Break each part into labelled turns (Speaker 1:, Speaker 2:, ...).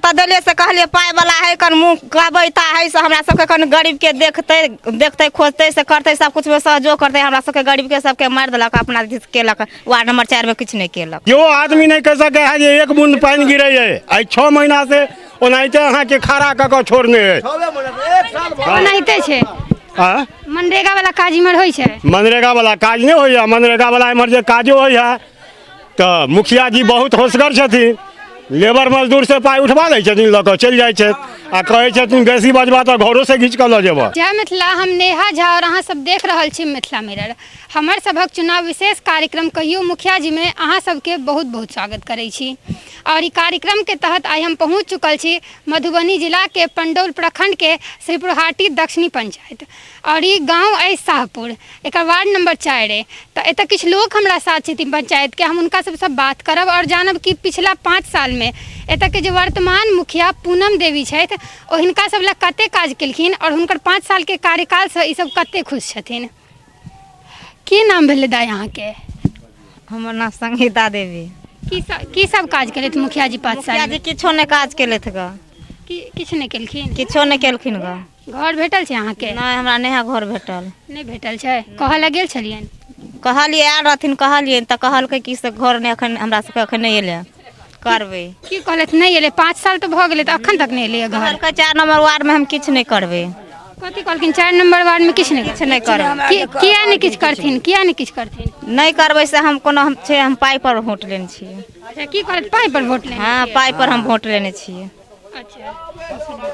Speaker 1: तऽ देलियै से कहलियै पाइ वाला है कन मुँह कहबै ता है से हमरा सबके कन गरीबके देखतै देखतै खोजतै से करतै सब कुछमे सहयोग करतै। हमरा सबके गरीबके सबके मारि देलक, अपना दिस केलक। वार्ड नंबर 4 में किछु नहि केलक।
Speaker 2: केओ आदमी नहि कहि सकै है जे एक बूंद पानि गिरै है। आइ 6 महीना से ओनाहिते अहाँके खड़ा कऽ कऽ छोड़ने है।
Speaker 3: ओनाहिते छै।
Speaker 2: आँय?
Speaker 3: मनरेगा वाला काज इम्हर होइ छै?
Speaker 2: मनरेगा वाला काज नहि होइए। मनरेगा वाला इम्हर जे काजो होइए तऽ मुखिया जी बहुत होशगर छथिन, लेबर मजदूर से पाइ उठबा लै छथिन, लऽ कऽ चलि जाइ छथि आ कहै छथिन बेसी बजबा तऽ घरोसँ घीच कऽ लऽ जेबह।
Speaker 3: जय मिथिला, हम नेहा झा और अहाँ सब देख रहल छी मिथिला मिरर। हमर सभक चुनाव विशेष कार्यक्रम कहियो मुखिया जी में अहाँ सबके बहुत बहुत स्वागत करै छी। और ई कार्यक्रम के तहत आइ हम पहुँच चुकल छी मधुबनी जिला के पंडौल प्रखंड के श्रीपुरहाटी दक्षिणी पंचायत और ई गाँव अछि शाहपुर, एकर वार्ड नंबर 4 अइ। तऽ एतऽ किछु लोक हमरा साथ छथिन पंचायत के, हम हुनका सबसँ बात करब और जानब कि पिछला 5 साल में एतऽ के जे वर्तमान मुखिया पूनम देवी छथि ओ हिनका सब लए कते काज केलखिन और हुनकर 5 साल के कार्यकालसँ ई सब कते खुश छथिन। की नाम भेलै दाइ अहाँके?
Speaker 1: हमर नाम संगीता देवी।
Speaker 3: की सब काज केलथि मुखिया जी 5 साल
Speaker 1: मुखिया जी
Speaker 3: में?
Speaker 1: किछो नहि काज केलथि ग।
Speaker 3: किछु नहि केलखिन?
Speaker 1: किछो नहि केलखिन ग।
Speaker 3: घर भेटल छै अहाँके?
Speaker 1: नहि, हमरा नहि है घर भेटल।
Speaker 3: नहि भेटल छै? कहऽ लए गेल छलियनि?
Speaker 1: कहलियै, आयल रहथिन, कहलियै तऽ कहलकै कि से घर नहि एखन हमरा सबके एखन नहि एलै, करबै।
Speaker 3: की कहलथि नहि एलै? 5 साल तऽ भऽ गेलै तऽ अखन तक नहि एलै घर।
Speaker 1: कहलकै 4 नंबर वार्डमे हम किछु नहि करबै।
Speaker 3: कथी कहलखिन? 4 नंबर वार्डमे किछु नहि
Speaker 1: किछु नहि करबै।
Speaker 3: किया नहि किछु करथिन? किया नहि किछु करथिन?
Speaker 1: नहि करबै से हम कोनो हम छै, हम पाइ पर वोट लेने छियै।
Speaker 3: अच्छा, की कहलथि? पाइ पर वोट लेने
Speaker 1: हँ,
Speaker 3: छियै?
Speaker 1: पाइ पर हम वोट लेने छियै।
Speaker 3: अच्छा,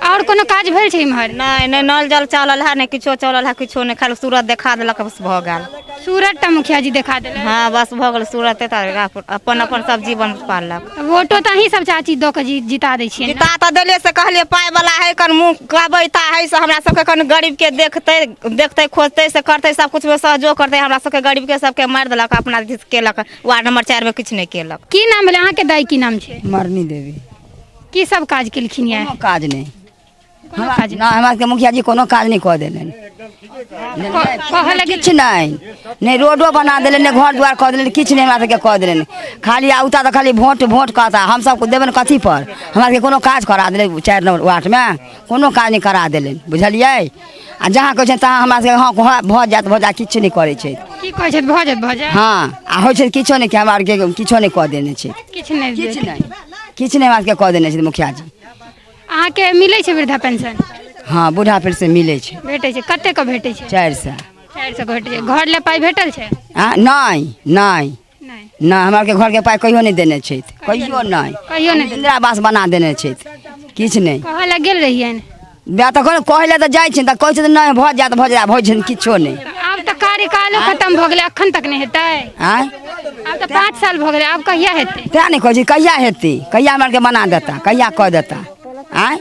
Speaker 3: आओर कोनो काज भेल छै इम्हर?
Speaker 1: नहि नहि, नल जल चलल है, नहि किछो चलल है, किछो नहि, खाली सूरत देखा देलक, बस भऽ गेल।
Speaker 3: सूरत टा मुखिया जी देखा देलक?
Speaker 1: हँ, बस भऽ गेल सूरते तऽ अपन अपन सब जीवन पालक।
Speaker 3: वोटो तऽ अहीं सब चाची दऽ कऽ जिता दै छियै ने?
Speaker 1: जिता तऽ देलियै से कहलियै पाइ वाला है कन मुँह कहबै ता है से हमरा सबके कन गरीबके देखतै देखतै खोजतै से करतै सब कुछमे सहयोग करतै। हमरा सबके गरीबके सबके मारि देलक, अपना दिस केलक। वार्ड नंबर 4 में किछु नहि केलक।
Speaker 3: की नाम भेलै अहाँके दाइ? की नाम छै?
Speaker 4: मरनी देवी।
Speaker 3: की सब काज केलखिन यऽ?
Speaker 4: कोनो काज नहि।
Speaker 3: कोनो काज
Speaker 4: नहि, हमरा सबके मुखिया जी कोनो काज नहि कऽ देलनि।
Speaker 3: कहऽ लगे
Speaker 4: किछु नहि, नहि रोडो बना देलनि, नहि घर दुआर कऽ देलनि, किछु नहि हमरा सबके कऽ देलनि। खाली औता तऽ खाली वोट वोट कहता। हमसब देबनि कथी पर? हमरा सबके कोनो काज करा देलनि 4 नंबर वार्डमे? कोनो काज नहि करा देलनि, बुझलियै? आ जहाँ कहै छनि तहाँ हमरा सबके हँ भऽ जायत भऽ जायत, किछु नहि करै छै।
Speaker 3: की कहै छथि? भऽ जायत भऽ जायत?
Speaker 4: हँ, आ होइ छै किछो नहि, कि हमरा आरके किछो नहि कऽ देने छै।
Speaker 3: किछु नहि?
Speaker 4: किछु नहि, किछु नहि हमरा सबके कऽ देने छै मुखिया जी।
Speaker 3: अहाँके मिलै छै वृद्धा पेंशन?
Speaker 4: हँ, बूढ़ा पेंशन मिलै छै।
Speaker 3: भेटै छै? कते के भेटै छै?
Speaker 4: 400।
Speaker 3: 400 के भेटै छै। घर लए पाइ भेटल छै?
Speaker 4: हँ, नहि नहि
Speaker 3: नहि
Speaker 4: नहि, हमरा आरके घरके पाइ कहियो नहि देने छथि, कहियो नहि।
Speaker 3: कहियो नहि देने?
Speaker 4: इन्दिरा आवास बना देने छथि, किछु नहि।
Speaker 3: कहऽ लए गेल रहियनि?
Speaker 4: वएह तखन कहै लए तऽ जाइ छियनि तऽ कहै छथिन नहि भऽ जायत भऽ जायत, होइ छनि किछो नहि।
Speaker 3: आब तऽ कार्यकालो खतम भऽ गेलै, अखन तक नहि हेतै?
Speaker 4: आँय?
Speaker 3: आब तऽ 5 साल भऽ गेलै, आब कहिया हेतै?
Speaker 4: तेँ नहि कहै छी कहिया हेतै, कहिया हमरा आरके बना देता, कहिया कऽ देता? आँय,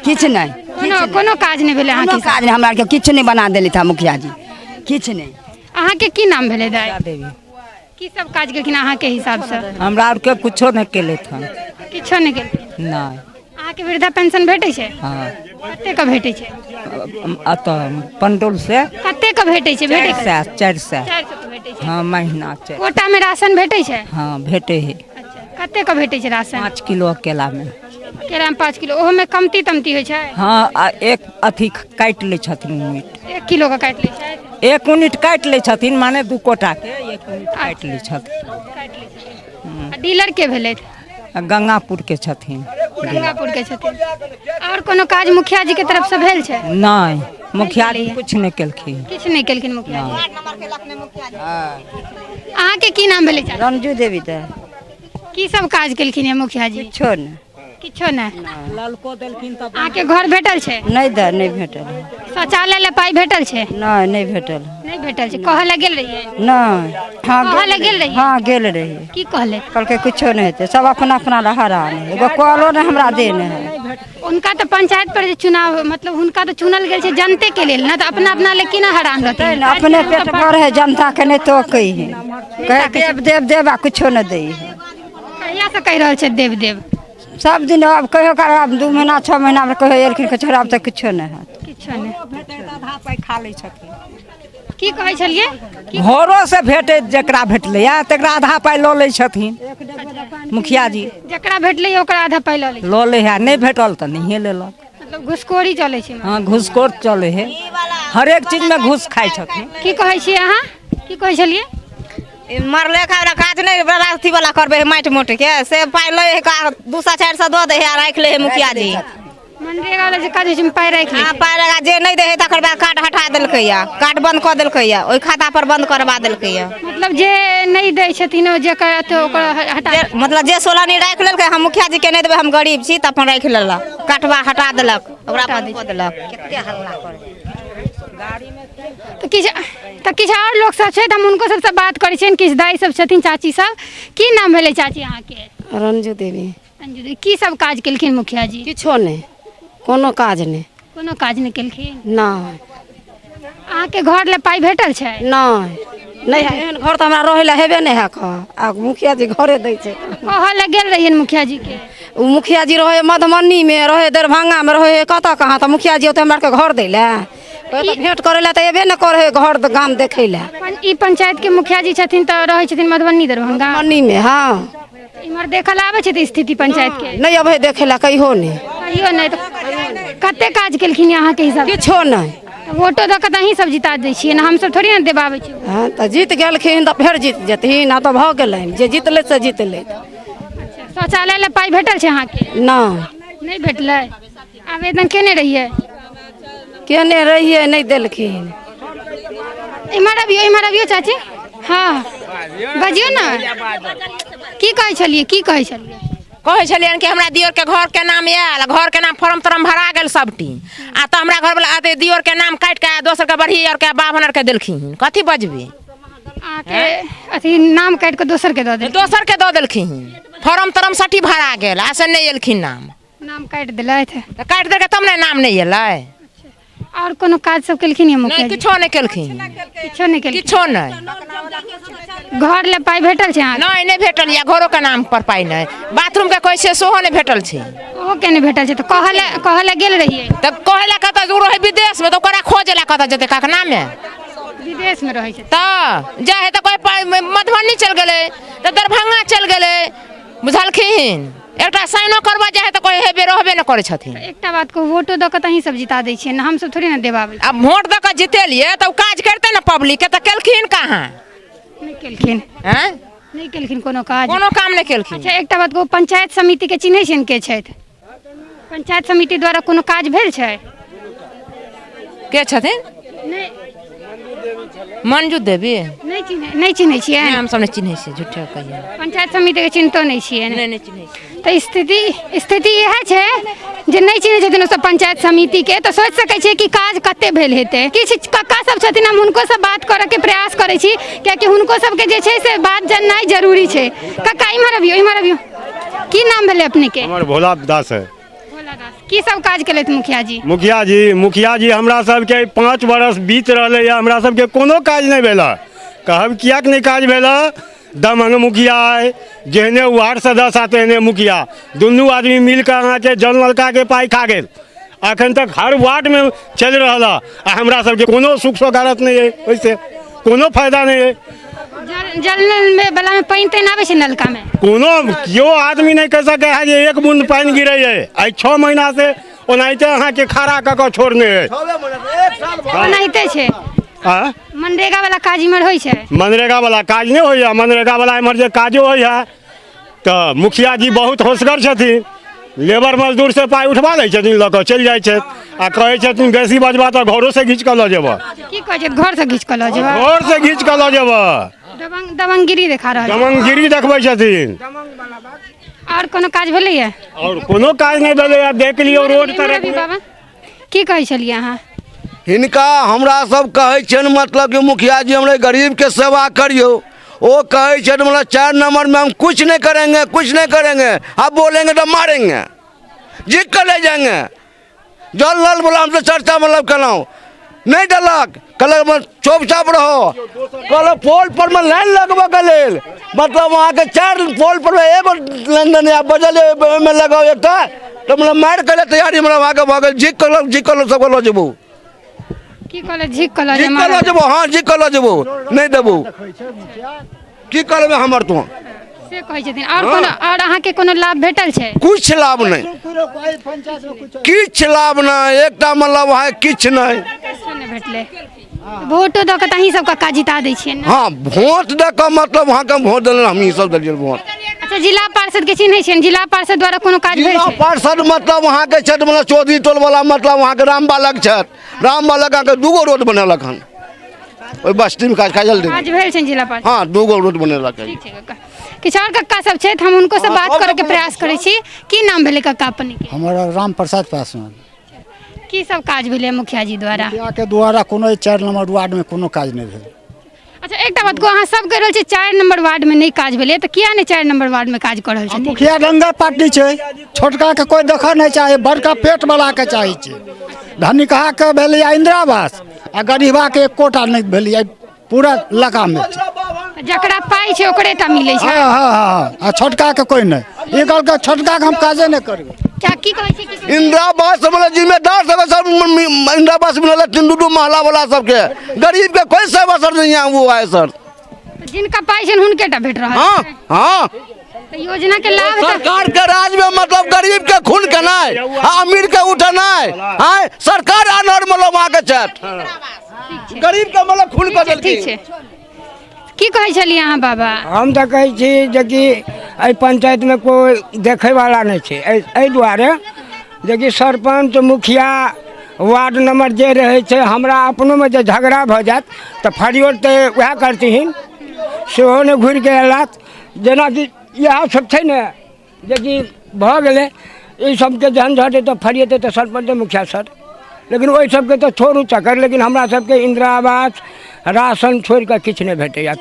Speaker 4: किछु नहि,
Speaker 3: कोनो कोनो काज नहि भेलै
Speaker 4: कोनो
Speaker 3: अहाँके?
Speaker 4: काज नहि, हमरा आरके किछु नहि बना देलथि हँ मुखिया जी, किछु नहि।
Speaker 3: अहाँके की नाम भेलै दाइ?
Speaker 5: देवी।
Speaker 3: की सब काज केलखिन अहाँके हिसाबसँ?
Speaker 5: हमरा आरके कुछो नहि केलथि हन।
Speaker 3: किछो नहि केलखिन?
Speaker 5: नहि।
Speaker 3: अहाँके वृद्धा पेंशन भेटै छै?
Speaker 5: हँ।
Speaker 3: कते के भेटै छै?
Speaker 5: अतऽ पंडौल से।
Speaker 3: कते के भेटै छै? भेटै
Speaker 5: 400, 400।
Speaker 3: 400 के भेटै छै?
Speaker 5: हँ, महीना 400।
Speaker 3: कोटा में राशन भेटै छै?
Speaker 5: हँ, भेटै है।
Speaker 3: अच्छा, कते के भेटै छै राशन?
Speaker 5: 5 किलो केला में।
Speaker 3: केला में 5 किलो, ओहो में कमती तमती होइ छै?
Speaker 5: हँ, आ एक अथी काटि लै छथिन यूनिट।
Speaker 3: 1 किलो के काटि लै छै?
Speaker 5: 1 यूनिट काटि लै छथिन, माने 2 कोटा के 1 यूनिट काटि लै छथिन।
Speaker 3: काटि लै छथिन। आ डीलर के भेलथि?
Speaker 5: आ गंगापुर के छथिन।
Speaker 3: गंगापुर के छथिन। और कोनो काज मुखिया जी के तरफ से भेल छै?
Speaker 5: नहि, मुखिया जी किछु नहि केलखिन।
Speaker 3: किछु नहि केलखिन मुखिया जी। अहाँके की नाम भेलै चाचा?
Speaker 6: रंजू देवी। तऽ
Speaker 3: की सब काज केलखिन ये मुखिया जी?
Speaker 6: किछो नहि।
Speaker 3: किछो नहि?
Speaker 5: ललको देलखिन तऽ।
Speaker 3: अहाँके घर भेटल छै?
Speaker 6: नहि दे, नहि भेटल।
Speaker 3: शौचालय लए पाइ भेटल छै?
Speaker 6: नहि, नहि भेटल।
Speaker 3: नहि भेटल छै। कहऽ लए गेल रहियै?
Speaker 6: नहि। हँ,
Speaker 3: कहऽ लए गेल रहियै?
Speaker 6: हँ, गेल रहियै।
Speaker 3: की कहलै?
Speaker 6: कहलकै किछो नहि हेतै, सब अपना अपना लए हरान है, एगो कलो नहि हमरा देने है।
Speaker 3: हुनका तऽ पंचायत पर जे चुनाव, मतलब हुनका तऽ चुनल गेल छै जनते के लेल ने, तऽ अपना अपना ले केना हरान रहथिन?
Speaker 6: ने अपने पेट भर है, जनता के नहि तोकै है, कहै देव देव देव आ किछो नहि दै है।
Speaker 3: कहिया से कहि रहल छै देव देव?
Speaker 6: सब दिन। आब कहियो काल, आब 2 महीना 6 महीना मे कहियो एलखिन, कहै छोड़ा, आब तऽ किछो नहि हैत।
Speaker 3: किछो नहि।
Speaker 5: आधा पाइ खा लै छथिन।
Speaker 3: की कहै छलियै?
Speaker 5: घरो से भेटै, जकरा भेटलैया तकरा आधा पाइ लऽ लै छथिन। मुखिया जी।
Speaker 3: जकरा भेटलै ओकरा आधा पाइ लऽ लै छै।
Speaker 5: लऽ लै है, नहि भेटल तऽ नहिए लेलक।
Speaker 3: मतलब घुसखोरी चलै छै।
Speaker 5: हँ, घूसखोर चलै है, हरेक चीजमे घूस खाइ छथिन।
Speaker 3: की कहै छियै अहाँ? की कहै छलियै?
Speaker 1: ई मरले का ओकरा काज नहि बड़ा अथी वाला करबै है, माटि मोटि के से पाइ लै है, 200 400 दऽ दै है आ राखि लै है मुखिया जी।
Speaker 3: मनरेगा वाला जे काज होइ छै ओहिमे पाइ राखि लै
Speaker 1: हँ
Speaker 3: छै।
Speaker 1: पाइ लगा जे नहि दै है तकर बाद कार्ड हटा देलकैया, कार्ड बंद कऽ देलकैया, ओहि खाता पर बंद करबा देलकैया।
Speaker 3: मतलब जे नहि दै छथिन ओ जेकर अथी ओकर हटा
Speaker 1: जे मतलब जे सोलहनी राखि लेलकै, हम मुखिया जी के नहि देबै, हम गरीब छी, तऽ अपन राखि लेलक, काटवा हटा देलक, ओकरा बंद कऽ देलक।
Speaker 3: तऽ किछु आओर लोक सब छै तऽ हम हुनको सबसँ बात करै छियनि। किछु दाइ सब छथिन, चाची सब। की नाम भेलै चाची अहाँके?
Speaker 7: रंजू देवी।
Speaker 3: अंजू देवी। की सब काज केलखिन मुखिया जी?
Speaker 7: किछो नहि, कोनो काज नहि।
Speaker 3: कोनो काज नहि केलखिन?
Speaker 7: नहि।
Speaker 3: अहाँके घर लए पाइ भेटल छै?
Speaker 7: नहि नहि, एहन घर तऽ हमरा रहै लए हेबे नहि है कऽ, आ मुखिया जी घरे दै छै।
Speaker 3: कहऽ लए गेल रहियनि मुखिया जी के?
Speaker 7: ओ मुखिया जी रहै मधुबनीमे, रहै दरभंगामे, रहै कतऽ कहाँ, तऽ मुखिया जी ओतऽ हमरा आरके घर दै लए तऽ भेंट करै लए तऽ एबे नहि करै है घर गाम देखै लए।
Speaker 3: ई पंचायत के मुखिया जी छथिन तऽ रहै छथिन मधुबनी दरभंगा?
Speaker 7: मधुबनीमे, हँ।
Speaker 3: इम्हर देखऽ लए आबै छथि स्थिति पंचायत के?
Speaker 7: नहि अबै देखै लए कहियो नहि।
Speaker 3: कहियो नहि? तऽ कते काज केलखिन अहाँके हिसाब?
Speaker 7: किछो नहि।
Speaker 3: तऽ वोटो दऽ कऽ तऽ अहीं सब जिता दै छियै ने, हमसब थोड़ी ने देबाबै छियै।
Speaker 7: हँ, तऽ जीत गेलखिन तऽ फेर जीत जेथिन, आ तऽ भऽ गेलनि जे जीतलै से जीतलै।
Speaker 3: अच्छा, शौचालय लए पाइ भेटल छै अहाँके?
Speaker 7: नहि।
Speaker 3: नहि भेटलै? आवेदन केने रहियै?
Speaker 7: केने रहियै, नहि देलखिन।
Speaker 3: इम्हर अबियौ, इम्हर अबियौ चाची। हँ बजियौ ने, की कहै छलियै? की कहै छलियै?
Speaker 1: कहै छलियनि कि हमरा दियोरके घरके नाम आयल, घरके नाम फॉर्म तॉर्म भरा गेल सबटी, आ तऽ हमरा घरवला अथी दियोरके नाम काटि कऽ दोसरके बढ़ी आरके बाभन आरके देलखिन। कथी बजबै?
Speaker 3: अहाँके अथी नाम काटि कऽ दोसरके दऽ देलखिन?
Speaker 1: दोसरके दऽ देलखिन, फॉर्म तॉर्म सबटी भरा गेल आ से नहि एलखिन नाम।
Speaker 3: नाम काटि देलथि?
Speaker 1: तऽ काटि देलकै तब ने नाम नहि एलै।
Speaker 3: आओर कोनो काज सब केलखिन या मुखिया
Speaker 1: नहि
Speaker 3: जी?
Speaker 1: किछो नहि केलखिन।
Speaker 3: किछो नहि केलखिन?
Speaker 1: किछो नहि।
Speaker 3: घर लए पाइ भेटल छै अहाँके?
Speaker 1: नहि, नहि भेटल यऽ, घरोके नाम पर पाइ नहि, बाथरूमके कहै छियै सेहो नहि भेटल छै।
Speaker 3: ओहो के नहि भेटल छै? तऽ कहऽ लए गेल रहियै?
Speaker 1: तऽ कहै लए कतऽ ओ रहै विदेशमे, तऽ ओकरा खोजै लए कतऽ जेतै ककनामे?
Speaker 3: विदेशमे रहै छै
Speaker 1: तऽ जाइ है तऽ कोइ मधुबनी चलि गेलै तऽ दरभंगा चलि गेलै, बुझलखिन? एकटा साइनो करबऽ जाइ है तऽ कोइ हेबे रहबे नहि करै छथिन।
Speaker 3: एकटा बात कहू, वोटो दऽ कऽ तऽ अहीं सब जिता दै छियै ने, हमसब थोड़े ने देबाबै
Speaker 1: आब वोट दऽ कऽ जितेलियै तऽ ओ काज करतै ने पब्लिकके, तऽ केलखिन कहाँ?
Speaker 3: नहि केलखिन।
Speaker 1: आँय?
Speaker 3: नहि केलखिन कोनो काज?
Speaker 1: कोनो काम नहि केलखिन।
Speaker 3: अच्छा एकटा बात कहू, पंचायत समितिके चिन्है छियनि के छथि? पंचायत समिति द्वारा कोनो काज भेल छै?
Speaker 1: के छथिन?
Speaker 3: नहि।
Speaker 1: मंजू देवी।
Speaker 3: नहि चिन्है, नहि चिन्है छियै?
Speaker 1: नहि, हमसब नहि चिन्है छियै, झूठे कहियै।
Speaker 3: पंचायत समितिके चिन्हतो नहि छियै?
Speaker 1: नहि, नहि चिन्है छियै।
Speaker 3: तऽ स्थिति इएह छै जे नहि चिन्है छथिन ओसब पंचायत समितिके, तऽ सोचि सकै छियै कि काज कते भेल हेतै। किछु कक्का सब छथिन, हम हुनको से बात करऽके प्रयास करै छी, कियाकि हुनको सबके जे छै से बात जाननाइ जरूरी छै। कक्का इम्हर अबियौ, इम्हर अबियौ। की नाम भेलै अपनेके?
Speaker 2: हमर भोला दास है।
Speaker 3: भोला दास। की सब काज केलथि मुखिया जी?
Speaker 2: मुखिया जी, मुखिया जी हमरा सबके 5 बरस बीत रहलै है, हमरा सबके कोनो काज नहि भेल। कहब किएक नहि काज भेल? दमंग मुखिया अइ, जेहने वार्ड सदस्य आ तेहने मुखिया, दुनू आदमी मिलकऽ अहाँके जल नलकाके पाइ खा गेल। अखन तक हर वार्डमे चलि रहल है आ हमरा सबके कोनो सुख सोगारत नहि अइ, ओहिसँ कोनो फायदा नहि अइ।
Speaker 3: जल नल में बला में पानि तानि आबै छै नलका में?
Speaker 2: कोनो केओ आदमी नहि कहि सकै है जे एक बूंद पानि गिरै है। आइ 6 महीना से ओनाहिते अहाँके खड़ा कऽ कऽ छोड़ने है।
Speaker 3: ओनाहिते छै।
Speaker 2: आँ?
Speaker 3: मनरेगा वाला काज इम्हर होइ छै?
Speaker 2: मनरेगा वाला काज नहि होइए। मनरेगा वाला इम्हर जे काजो होइए तऽ मुखिया जी बहुत होशगर छथिन, लेबर मजदूर से पाइ उठबा लै छथिन, लऽ कऽ चलि जाइ छथि आ कहै छथिन बेसी बजबा तऽ घरो से घीच कऽ लऽ जेबऽ।
Speaker 3: की कहै छथि? घर से घीच कऽ लऽ जेबऽ?
Speaker 2: घर से घीच कऽ लऽ जेबऽ।
Speaker 3: दबंगगिरी देखा रहल।
Speaker 2: दबंगगिरी देखबै छथिन।
Speaker 3: आओर कोनो काज भेलैया?
Speaker 2: आओर कोनो काज नहि भेलैया, देख लियौ रोड
Speaker 3: इम्हर
Speaker 2: तर।
Speaker 3: बाबा की कहै छलियै अहाँ?
Speaker 8: हिनका हमरा सब कहै छियनि मतलब कि मुखिया जी हमरा गरीबके सेवा करियौ, ओ कहै छथि मतलब 4 नंबर में हम कुछ नहीं करेंगे, कुछ नहीं करेंगे, आप बोलेंगे तो मारेंगे, जीत कर ले जाएंगे। जल नल बोला हमसे चर्चा मतलब केलहुँ, नहीं देलक, कहलक चुपचाप रहो, कहलक पोल पर में लाइन लगबऽ के लेल, मतलब वहाँके 4 पोल पर में एगो लाइन देने आ बजल ओहिमे लगाउ एकटा, तऽ मतलब मारि के तैयारी मतलब वहाँके भऽ गेल। जीत कऽ जीत कऽ सबके लऽ जेबौ।
Speaker 3: की कहले? झीक कऽ लऽ
Speaker 8: झीक कऽ लऽ जेबौ, हाँ झीक कऽ लऽ जेबौ, नहि देबौ। की करबै हमर तू?
Speaker 3: से कहै छथिन। आओर कोनो, आओर अहाँके कोनो लाभ भेटल छै?
Speaker 8: किछु लाभ नहि, किछु लाभ नहि, एकटा मतलब है किछु नहि।
Speaker 3: किछु नहि भेटलै। भोटो दऽ कऽ तऽ अहीं सब कक्का जिता दै छियै ने?
Speaker 8: हँ, भोट दऽ कऽ मतलब अहाँके भोट देलनि, हमही सब देलियै भोट।
Speaker 3: अच्छा, जिला पार्षद के चिन्है छियनि? जिला पार्षद द्वारा कोनो काज भेल
Speaker 8: जिला
Speaker 3: छै?
Speaker 8: पार्षद मतलब अहाँके छथि मतलब चौधरी टोल वाला, मतलब अहाँके राम बालक छथि। राम बालक अहाँके दूगो रोड बनेलक हन ओहि बस्तीमे, काज काजल देवी
Speaker 3: काज भेल छनि जिला पार्षद?
Speaker 8: हँ, दूगो रोड बनेलक हन।
Speaker 3: ठीक छै कक्का। किछु आओर कक्का सब छथि, हम हुनको से बात करऽके प्रयास करै छी। की नाम भेलै कक्का अपने के?
Speaker 9: हमर राम प्रसाद पासवान।
Speaker 3: की सब काज भेलै मुखिया जी द्वारा?
Speaker 9: मुखिया के द्वारा कोनो 4 नंबर वार्ड में कोनो काज नहि भेल।
Speaker 3: अच्छा, एकटा बात कहू, अहाँ सब कहि रहल छी 4 नंबर वार्ड में नहि काज भेलै, तऽ किया नहि 4 नंबर वार्ड में काज कऽ रहल छथिन?
Speaker 9: मुखिया रंगा पार्टी छै, छोटका के कोई देखऽ नहि चाही, बड़का पेट वाला के चाही छै। धनिकहा के भेलै इंदिरा आवास आ गरीबा के एकोटा नहि भेलै, पूरा इलाका में छै।
Speaker 3: जकरा पाइ छै ओकरे टा मिलै छै।
Speaker 9: हँ हँ हँ, आ छोटका के कोई नहि। ई कहलकै छोटका के हम काजे नहि करबै।
Speaker 3: क्या की कहै छै? की कहै छै?
Speaker 8: इंदिरा आवास वाला जिम्मेदार सब सब इंदिरा आवास मिलल है 3 2 महला वाला सबके, गरीब के कोई सेवा सर नहीं है वो आए सर।
Speaker 3: तऽ जिनका पाइ छनि हुनके टा भेट रहल
Speaker 8: हाँ
Speaker 3: छै।
Speaker 8: हाँ।
Speaker 3: तऽ योजना के लाभ तऽ
Speaker 8: सरकार के राज में मतलब गरीब के खून केनाइ आ अमीर के उठेनाइ, आँय सरकार अनहर मतलब अहाँके छथि, गरीब के मतलब खून कऽ
Speaker 3: ठीक
Speaker 8: देलखिन।
Speaker 3: छै। की कहै छलियै अहाँ बाबा?
Speaker 10: हम तऽ कहै छी जेकि एहि पंचायतमे कोइ देखैवला नहि छै। एहि दुआरे जेकि सरपञ्च मुखिया वार्ड नंबर जे रहै छै, हमरा अपनोमे जे झगड़ा भऽ जायत तऽ फरियोट तऽ वएह करथिन, सेहो नहि घुरिके अयलाह। जेनाकि इएह सब छै ने जेकि भऽ गेलै, ई सबके झंझट तऽ फरिएतै तऽ सरपञ्चे मुखिया सर, लेकिन ओहि सबके तऽ छोड़ू चक्कर। लेकिन हमरा सबके इंदिरा आवास राशन छोड़ि कऽ किछु नहि भेटैए,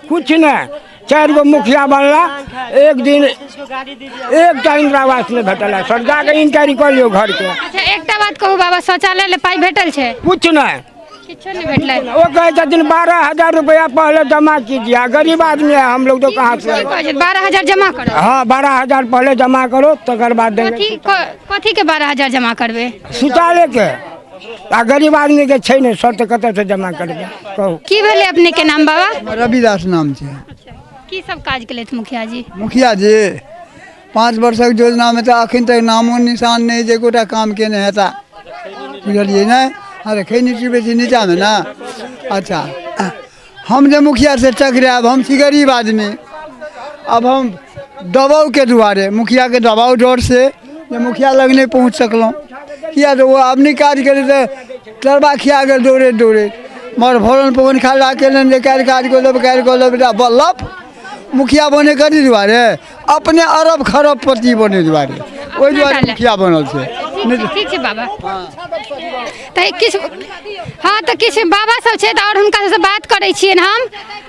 Speaker 10: किछु नहि। 4 गो मुखिया बनला, एक दिन एकटा इंदिरा आवास नहि भेटल है सर, जाके इंक्वायरी कऽ लियौ घरके।
Speaker 3: अच्छा, एकटा बात कहू बाबा, शौचालय लए पाइ भेटल छै?
Speaker 10: किछु नहि,
Speaker 3: किछो नहि भेटलै।
Speaker 10: वो कहै छथिन 12,000 रुपया पहले जमा कीजिए। आ गरीब आदमी है हम लोग, तो कहाँ से?
Speaker 3: की कहै छै? 12,000 जमा करो?
Speaker 10: हाँ, 12,000 पहले जमा करो तकर बाद देंगे।
Speaker 3: कथी के 12,000 जमा करबै?
Speaker 10: शौचालय के। आ गरीब आदमी के छै ने सर, तऽ कतऽसँ जमा करबै कहू?
Speaker 3: की भेलै अपने के नाम बाबा?
Speaker 11: रविदास नाम छै।
Speaker 3: की सब काज केलथि मुखिया जी?
Speaker 11: मुखिया जी 5 वर्षक योजनामे तऽ अखन तक नामो निशान नहि जे एकोटा काम केने हेता, बुझलियै ने? अरे खैनी पीबै छी नीचाँमे ने। अच्छा, हम जे मुखिया से टकरायब, हम छी गरीब आदमी। अब हम दबावके दुआरे, मुखियाके दबाव डर से जे मुखिया लग नहि पहुँच सकलहुँ, किया तऽ ओ आब नहि काज करै तऽ तरबा खिया गेल दौड़ैत दौड़ैत, मगर भरण पोषण खड़ा केलनि जे काल्हि काज कऽ लेब, काल्हि कऽ लेब। बेटा बल्लभ मुखिया बने कथी दुआरे? अपने अरब खरबपति बने दुआरे, ओहि दुआरे मुखिया बनल छै।
Speaker 3: ठीक छै बाबा। तऽ किछु, हँ, तऽ किछु बाबा सब छै तऽ आओर हुनका सबसँ बात करै छियनि हम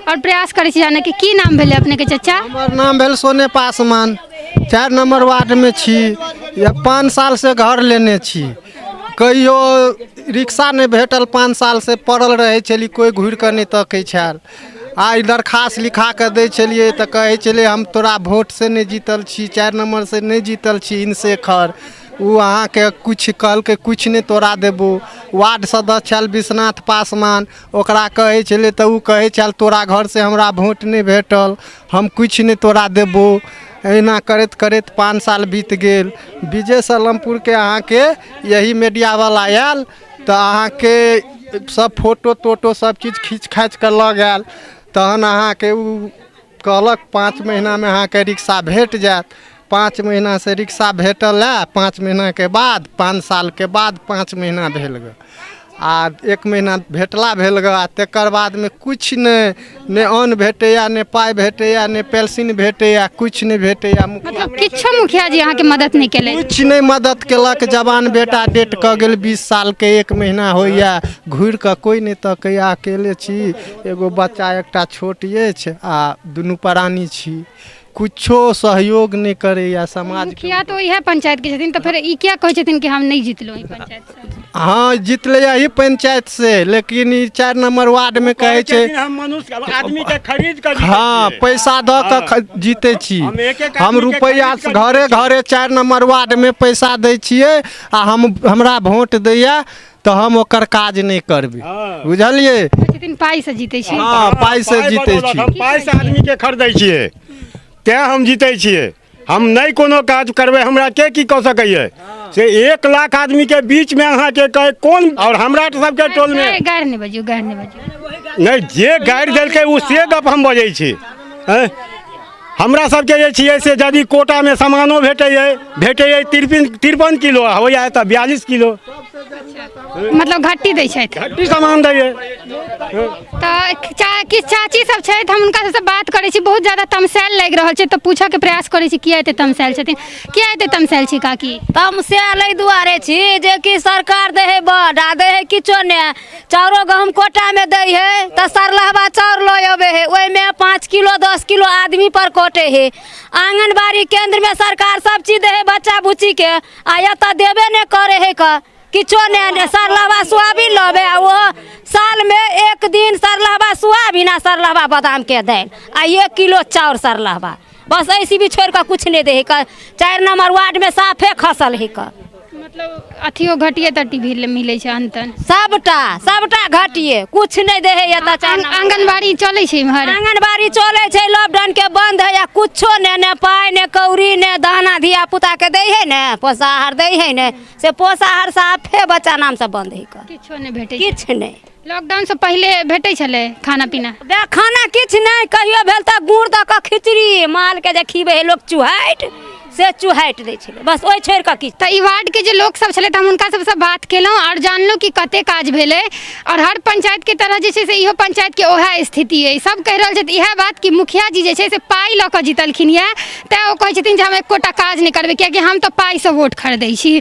Speaker 3: आओर प्रयास करै छी जानै के। की नाम भेलै अपनेके चचा?
Speaker 12: हमर नाम भेल सोने पासवान, 4 नंबर वार्डमे छी। या 5 सालसँ घर लेने छी, कहियो रिक्शा नहि भेटल, 5 सालसँ पड़ल रहै छली, कोइ घुरि कऽ नहि तकै छल। आइ दरखास्त लिखा कऽ दै छलियै तऽ कहै छलै हम तोरा भोटसँ नहि जीतल छी, 4 नम्बरसँ नहि जीतल छी इनशेखर, ओ अहाँके किछु कहलकै किछु नहि तोरा देबौ। वार्ड सदस्य छल विश्वनाथ पासवान, ओकरा कहै छलै तऽ ओ कहै छल तोरा घरसँ हमरा भोट नहि भेटल, हम किछु नहि तोरा देबौ। एहिना करैत करैत 5 साल बीत गेल। विजय सलमपुरके अहाँके यही मीडियावला आयल तऽ अहाँके सब फोटो तोटो सब चीज खींच खाँचि कऽ लऽ गेल। तहन अहाँके ओ कहलक 5 महीनामे अहाँके रिक्शा भेट जायत। 5 महीनासँ रिक्शा भेटल हए, 5 महीनाके बाद 5 सालके बाद 5 महीना भेल गऽ, आ 1 महीना भेटला भेल गऽ। आ तकर बादमे किछु नहि, नहि अन्न भेटैए, नहि पाइ भेटैए, नहि पेंशन भेटैए, किछु नहि भेटैए।
Speaker 3: मतलब किछो मुखिया जी अहाँके मदद नहि केलथि?
Speaker 12: किछु नहि मदद केलक। जवान बेटा डेट कऽ गेल 20 सालके, 1 महीना होइए, घुरि कऽ कोइ नहि तकैए। अकेले छी, एगो बच्चा एकटा छोट अछि आ दुनू प्राणी छी, किछो सहयोग नहि करैए समाज।
Speaker 3: मुखिया तऽ इएह पंचायत के छथिन, तऽ फेर ई किया कहै छथिन कि हम नहि जीतलहुँ ई पंचायत से?
Speaker 12: हाँ, जीतले यही पंचायत से, लेकिन ई 4 नंबर वार्ड में कहै छै
Speaker 2: हम मनुष्य आदमी के खरीद कऽ जीतै
Speaker 12: हाँ,
Speaker 2: छियै।
Speaker 12: पैसा दऽ कऽ जीतै छी
Speaker 2: हम एक एक
Speaker 12: हम
Speaker 2: आदमी के
Speaker 12: रुपैआ
Speaker 2: खरीद कऽ जीतै
Speaker 12: घरे
Speaker 2: छियै।
Speaker 12: घरे 4 नंबर वार्ड में पैसा दै छियै आ हम हमरा भोट दैया तऽ हम ओकर काज नहि करबै, बुझलियै?
Speaker 3: छथिन पाइ से जीतै छी।
Speaker 12: हाँ, पाइ से जीतै छी।
Speaker 2: हम पाइ से आदमी के खरीदै छियै। तैँ हम जीतै छियै। हम नहि कोनो काज करबै, हमरा के की कऽ सकैए से 1 लाख आदमीके बीचमे अहाँके कहै कोन। आओर हमरा सबके टोलमे
Speaker 3: गारि नहि बजियौ, गारि नहि बजियौ।
Speaker 2: नहि, जे गारि देलकै ओ से गप हम बजै छी। हमरा सबके जे छियै से यदि कोटामे सामानो भेटैए, भेटैए 53 किलो, होइए तऽ 42 किलो,
Speaker 3: मतलब घट्टी दै छथि,
Speaker 2: घट्टी सामान दैए।
Speaker 3: तऽ किछु चाची सब छथि, हम हुनका सबसँ बात करै छी। बहुत ज्यादा तमसायल लागि रहल छै, तऽ पूछऽके प्रयास करै छी किया एते तमसायल छथिन, किया एते तमसायल छी काकी?
Speaker 13: तमसायल एहि दुआरे छी जेकि सरकार दै है बड आ दै है किछो नहि। चाउरो गहूम कोटामे दै है तऽ सरलहबा चाउर लऽ अबै है, ओहिमे 5 किलो 10 किलो आदमी पर कटै है। आंगनबाड़ी केंद्रमे सरकार सब चीज दै है बच्चा बुच्चीके, आ एतऽ देबे नहि करै है कऽ किछो नहि। सरलहबा सोयाबीन लबै आ ओहो सालमे एक दिन सरलहबा सोयाबीन आ सरलहबा बादामके दालि आ 1 किलो चाउर सरलहबा, बस ऐसी भी छोड़ि कऽ किछु नहि दै है कऽ। 4 नम्बर वार्डमे साफे खसल है कऽ,
Speaker 3: मतलब अथियो घटिए तटी भी मिलै छै अन्न
Speaker 13: सबटा सबटा घटिए, कुछ नहि दै है एतऽ। 4 नम्बर
Speaker 3: आंगनबाड़ी चलै छै इम्हर?
Speaker 13: आंगनबाड़ी चलै छै, लॉकडाउन के बंद है, आ कुछो नहि, ने पाइ ने कौड़ी ने दाना धिया पुता के दै है ने पोषाहार दै है ने, से पोषाहार साफे बच्चा नाम से बंद है कऽ,
Speaker 3: किछो नहि भेटै,
Speaker 13: किछु नहि।
Speaker 3: लॉकडाउन से पहिले भेटै छलै खाना पीना?
Speaker 13: बे खाना किछु नहि, कहियो भेल तऽ गुड़ दऽ कऽ खिचड़ी मालके जे खिबै है लोक चुहाटि, से चुहाटि दै छलै, बस ओहि छोड़ि कऽ किछु।
Speaker 3: तऽ ई वार्डके जे लोक सब छलै तऽ हम हुनका सबसँ बात केलहुँ आओर जानलहुँ कि कते काज भेलै। आओर हर पंचायतके तरह जे छै से इहो पंचायतके ओएह स्थिति अइ। सब कहि रहल छथि इएह बात कि मुखिया जी जे छै से पाइ लऽ कऽ जीतलखिन यऽ, तैँ ओ कहै छथिन जे हम एकोटा काज नहि करबै, कियाकि हम तऽ पाइसँ वोट खरीदै छी।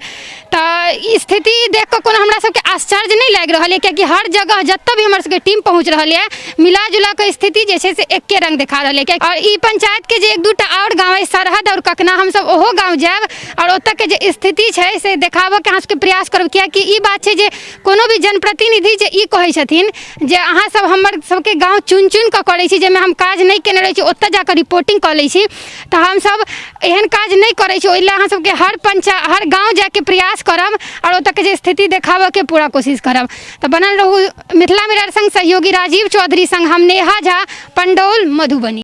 Speaker 3: तऽ ई स्थिति देख कऽ कोनो हमरा सबके आश्चर्य नहि लागि रहल यऽ, कियाकि हर जगह जतऽ भी हमर सबके टीम पहुँच रहल यऽ मिला जुला कऽ स्थिति जे छै से एके रंग देखा रहल यऽ। आओर ई पंचायतके जे 1-2टा आओर गाँव अइ सरहद आओर ककना, हमसब ओहो गाँव जायब आओर ओतऽके जे स्थिति छै से देखाबऽके अहाँ सबके प्रयास करब। कियाकि ई बात छै जे कोनो भी जनप्रतिनिधि जे ई कहै छथिन जे अहाँ सब हमर सबके गाँव चुनि चुनि कऽ करै छी, जाहिमे हम काज नहि केने रहै छी ओतऽ जाकऽ रिपोर्टिंग कऽ लै छी, तऽ हमसब एहन काज नहि करै छी। ओहि लए अहाँ सबके हर पंचायत हर गाँव जाइके प्रयास करब आओर ओतऽके जे स्थिति देखाबऽके पूरा कोशिश करब। तऽ बनल रहू मिथिला मिरर संग सहयोगी राजीव चौधरी संग हम नेहा झा, पंडौल, मधुबनी।